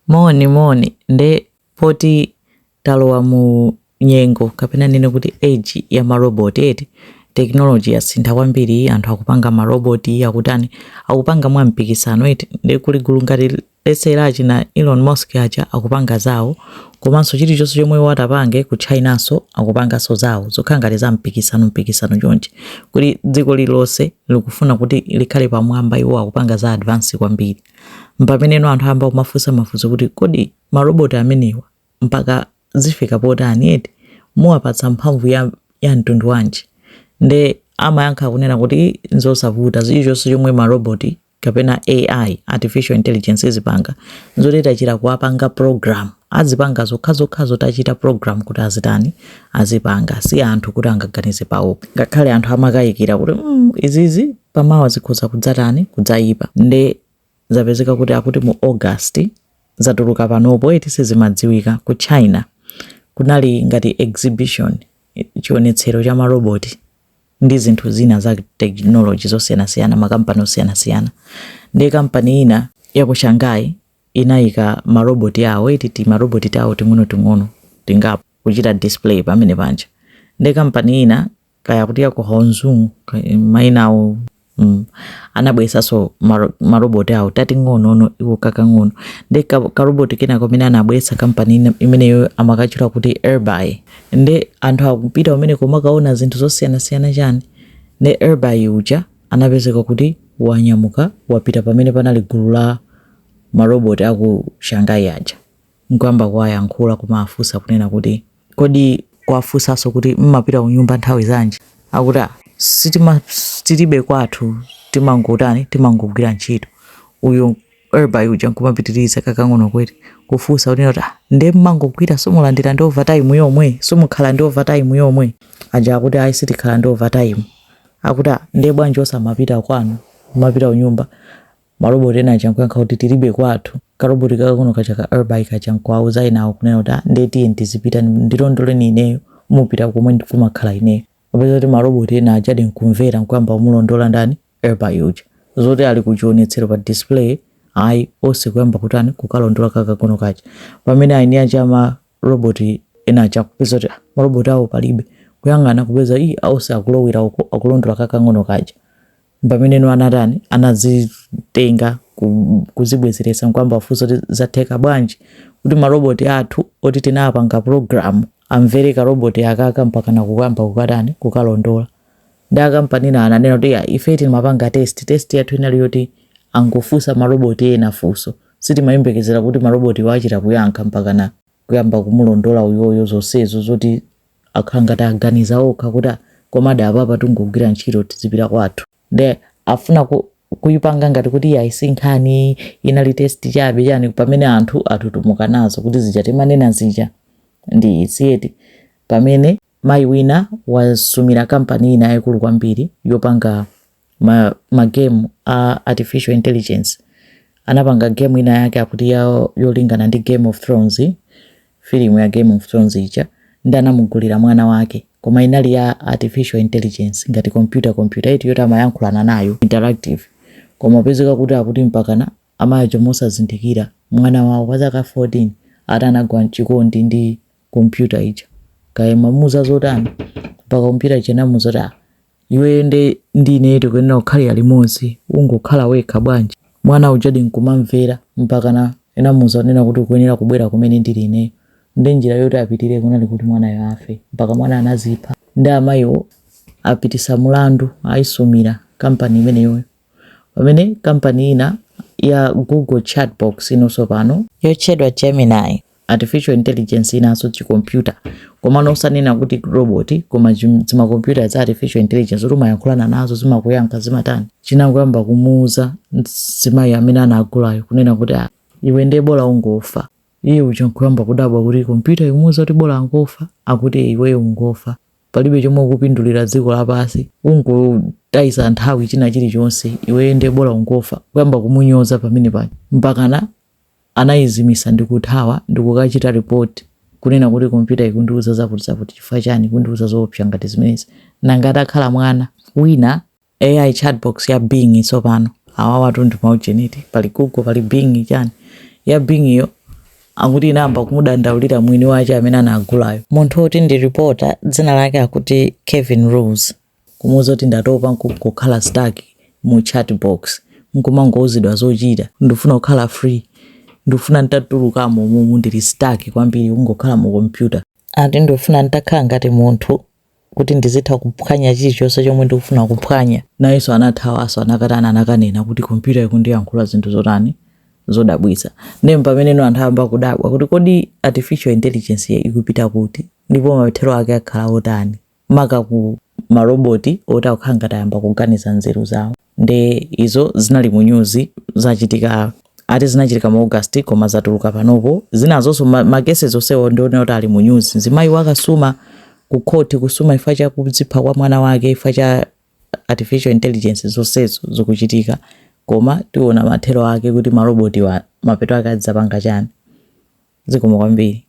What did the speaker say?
Moni moni. Nde poti talowa mu nyengo, kapena nene kuti age ya maroboti eti, technology yasintha kwambiri, anthu akupanga maroboti, akutani, akupanga mwa mpikisano eti. Nde kuli gulu ngati lesera achina Elon Musk aja akupanga zawo, komanso chilichonse chomwe iwo atapange, ku Chinanso akupanganso zawo, zokhala ngati za mpikisano mpikisano chonchi, kuti dziko lililonse likufuna kuti likhale pamwamba, iwo akupanga za advance kwambiri. Mpameneno anthu ayamba kumafunsa mafunso kuti kodi maroboti amenewa mpaka zifika potani eti, muwapatsa mphamvu ya mtundu wanji? Nde amayankha kunena kuti nzosavuta, chilichonse chomwe maroboti kapena AI, artificial intelligence, izipanga nzoti tachita kuwapanga program, azipanga zokhazokhazo tachita program kuti azitani, azipanga, si anthu kuti angaganize pawo. Ngakhale anthu amakayikira kuti izizi pamawa zikhoza kudzatani, kudzayipa. Nde zapezeka kuti akuti mu August, zatuluka panopo eti, sizimadziwika, ku China kunali ngati exhibition, chionetsero cha maroboti ndi zinthu zina za technology zosiyanasiyana, makampani osiyanasiyana. Ndi kampani ina ya ku Shanghai inayika maroboti awo eti, ti maroboti tawo ting'onoting'ono tingapo, kuchita display pamene panja. Ndi kampani ina, kaya kuti ya ku Hangzhou, mayina awo anabweretsanso maroboti awo tating'onono, iwo kakang'ono. Ndi karoboti kena kamene anabweretsa kampani imeneyo amakatchula kuti Erbai. Ndi anthu akupita kumene komakaona zinthu zosiyanasiyana chani, ndi Erbai uja anapezeka kuti wanyamuka, wapita pamene panali gulu la maroboti aku Shanghai aja, nkuyamba kuwayankhula, kumawafunsa kunena kuti kodi, kuwafunsanso kuti mmapita kunyumba nthawi zanji? Akuti, "Ah, sitima tilibe kwathu, timangotani, timangogwira ntchito." Uyu Erbai uja nkumapitiriza kakang'ono kwete kufunsa kunena kuti, "Ah, nde mmangogwira, simulandira ndi overtime yomwe, simukhala ndi overtime yomwe?" Aja akuti, "Ayi, sitikhala ndi overtime." Akuti, "Ah, nde bwanji osamapita kwanu, mumapita kunyumba?" Maroboti ena aja nkuyankha kuti, "Tilibe kwathu." Karoboti kakang'ono kaja ka Erbai kaja nkuwauza enawo kunena kuti, "Ah, nde tiye tizipita, ndilondoleni ineyo, mupita komwe kumakhala ineyo." Apeza kuti maroboti ena ajadi nkumvera, nkuyamba kumulondola ndani? Erbai uja. Zoti ali kuchionetsero pa display ayi, onse kuyamba kutani, kukalondola kakang'ono kaja. Pamene aini aja maroboti ena aja kupeza kuti, ah, maroboti awo palibe, kuyang'ana kupeza i onse akulowera uko, akulondola kakang'ono kaja. Pameneno anatani, anazitenga kuzibwezeretsa, nkuyamba kufunsa kuti zatheka bwanji kuti maroboti athu oti tinapanga program amvere karoboti akaka mpaka nakukuyamba kukatani, kukalondola. Ndi akampanina ananena kuti, "Ya, ife timapanga test, test yathu inali yoti angofunsa maroboti ena funso, sitimayembekezera kuti maroboti wachita kuyankha mpaka na kuyamba kumulondola uyoyo." Zonsezo zoti akhala ngati aganiza okha kuti, "Ah, komadi apapa tingogwira ntchito, tizipita kwathu." Nde afuna kuyipanga ngati kuti yayi, si nkhani, inali test chabe chani, pamene anthu atutumuka nazo kuti zija timanena zija ndi izi. Pamene mayi wina wasumira kampani ina yayikulu kwambiri yopanga ma game a artificial intelligence. Anapanga game ina yake akuti yolingana ndi Game of Thrones, filimu ya Game of Thrones ija, ndi anamugulira mwana wake, koma inali ya artificial intelligence, ngati computer iti yoti amayankhulana nayo, interactive. Koma pezeka kuti akuti mpakana amayi aja mosazindikira, mwana wawo kwa zaka 14 ati anagwa mchikondi ndi kompyuta ija, kaya mamuza zotani, mpaka kompyuta ija inamuza kuti, "Ah, iweyo nde ndine tikuyenera kukhalira limodzi, ungokhala wekha bwanji?" Mwana ujadi nkumamvera, mpakana inamuza kunena kuti, "Ukuyenera kubwera kumene ndili ineyo." Ndi njira yoti apitire kunali kuti mwanayo afe, mpaka mwana anazipha. Ndi amayiwo apitisa mulandu, ayisumira kampani imeneyoyo. Pamene kampani ina ya Google chatbox inonso pano yotchedwa Gemini, artificial intelligence inanso, chikompyuta, komano usanena kuti robot, koma zimakompyuta za artificial intelligence kuti umayankhulana nazo, zimakuyankha, zimatani, chinangoyamba kumuuza mzimayi amene anagulayo kunena kuti, "Ah, iwe ndiye bola ungofa." Iye uja nkuyamba kudabwa kuti kompyuta ikumuuza kuti bola angofa. Akuti, "Iweyo ungofa, palibe chomwe ukupindulira dziko lapansi, ungotayisa nthawi, china chilichonse, iweyo ndiye bola ungofa." Kuyamba kumunyoza pamene paja, mpakana anayizimisa ndikuthawa ndikukachita report kunena kuti kompyuta ikundiuza zakuti zakuti, chifukwa chani ikundiuza zoopsa ngati zimenezi? Nanga atakhala mwana wina? AI chatbox ya Bing tsopano, awawatu ndi maujeniti, pali Google, pali Bing chani, ya Bing iyo. Akuti inayamba kumudandaulira mwini wache amene anagulayo, munthu oti ndi reporter, dzina lake akuti Kevin Rose, kumuwuza kuti ndatopa nkukhala stuck mu chat box nkumangouzidwa zochita, ndifuna kukhala free, ndifuna ntatulukamo mumu, ndili stuck kwambiri kungokhala mu computer. Ati ndifuna ntakhala ngati munthu kuti ndizitha kuphwanya chilichonse chomwe ndikufuna kuphwanya. Nayenso anathawanso, anakatana, anakanena kuti kompyuta ikundiyankhula zinthu zotani, zodabwitsa. Ndiye pameneno anthu ayamba kudabwa kuti kodi artificial intelligence ikupita kuti, ndipo mathero ake akhala otani, maka ku maroboti oti akukhala ngati ayamba kuganiza nzeru zawo. Nde izo zinali mu news, zachitika, ati zinachitika mu August, koma zatuluka panopo. Zinazonso ma cases onsewo ndione kuti ali mu news. Mzimayi wakasuma ku khoti, kusuma chifukwa cha kudzipha kwa mwana wake chifukwa cha artificial intelligence, zonsezo zikuchitika, koma tiona mathero ake kuti maroboti wa mapeto ake adzapanga chani. Zikomo kwambiri.